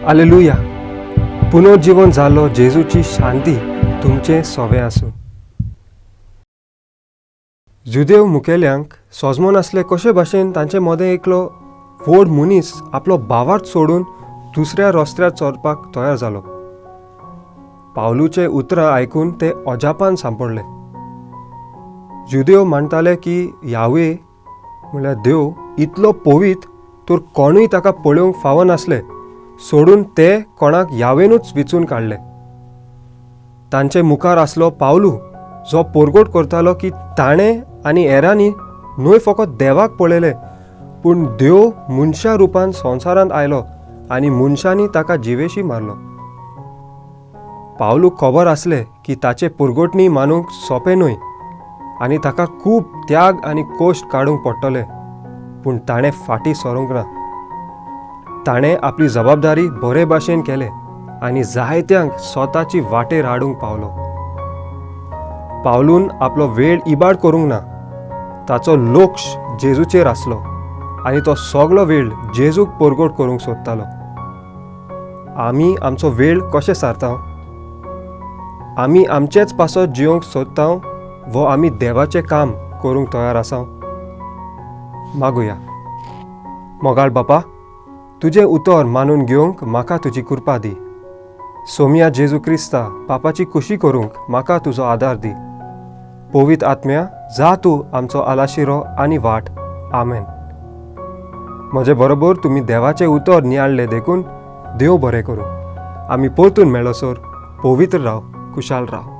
आलेलुया. पुनर्जिवन जाल्लो जेजूची शांती तुमचें सोवें आसूं. जुदेव मुखेल्यांक सोजमो नासले कशे भाशेन तांचे मदें एकलो व्हड मनीस आपलो भावार्थ सोडून दुसऱ्या रस्त्यार चलपाक तयार जालो. पावलूचे उतरां आयकून ते अजापान सांपडले. जुदेव मानताले की यावे म्हणल्यार देव इतलो पवित्र तर कोणूय ताका पळोवंक फावनासले, सोडून ते कोणाक यावेनूच विचून काडले. तांचे मुखार आसलो पावलू, जो पोरगोट करतालो की ताणें आनी हेरांनी न्हय फकत देवाक पळयलें, पूण देव मनशा रुपान संवसारांत आयलो आनी मनशांनी ताका जिवेशी मारलो. पावलूक खबर आसलें की ताचे पुरगोटणी मानूंक सोंपें न्हय आनी ताका खूब त्याग आनी कश्ट काडूंक पडटले, पूण ताणें फाटीं सरूंक ना. ताणें आपली जबाबदारी बरे भाशेन केलें आनी जायत्यांक स्वताची वाटेर हाडूंक पावलो. पावलून आपलो वेळ इबाड करूंक ना. ताचो लक्ष जेजूचेर आसलो आनी तो सगलो वेळ जेजूक परगट करूंक सोदतालो. आमी आमचो वेळ कशें सारता? आमी आमचेच पासत जियोंक सोदता वो आमी देवाचें काम करूंक तयार आसा? मागुया. मोगाळ बापा, तुजें उतर मानून घेवंक म्हाका तुजी कृपा दी. सोमिया जेजू क्रिस्ता, पापाची खुशी करूंक म्हाका तुजो आदार दी. पवित्र आत्म्या, जा तूं आमचो आलाशिरो आनी वाट. आमेन. म्हजे बरोबर तुमी देवाचें उतर नियाळ्ळें देखून देव बरें करूं. आमी परतून मेळसर पवित्र राव, खुशाल राव.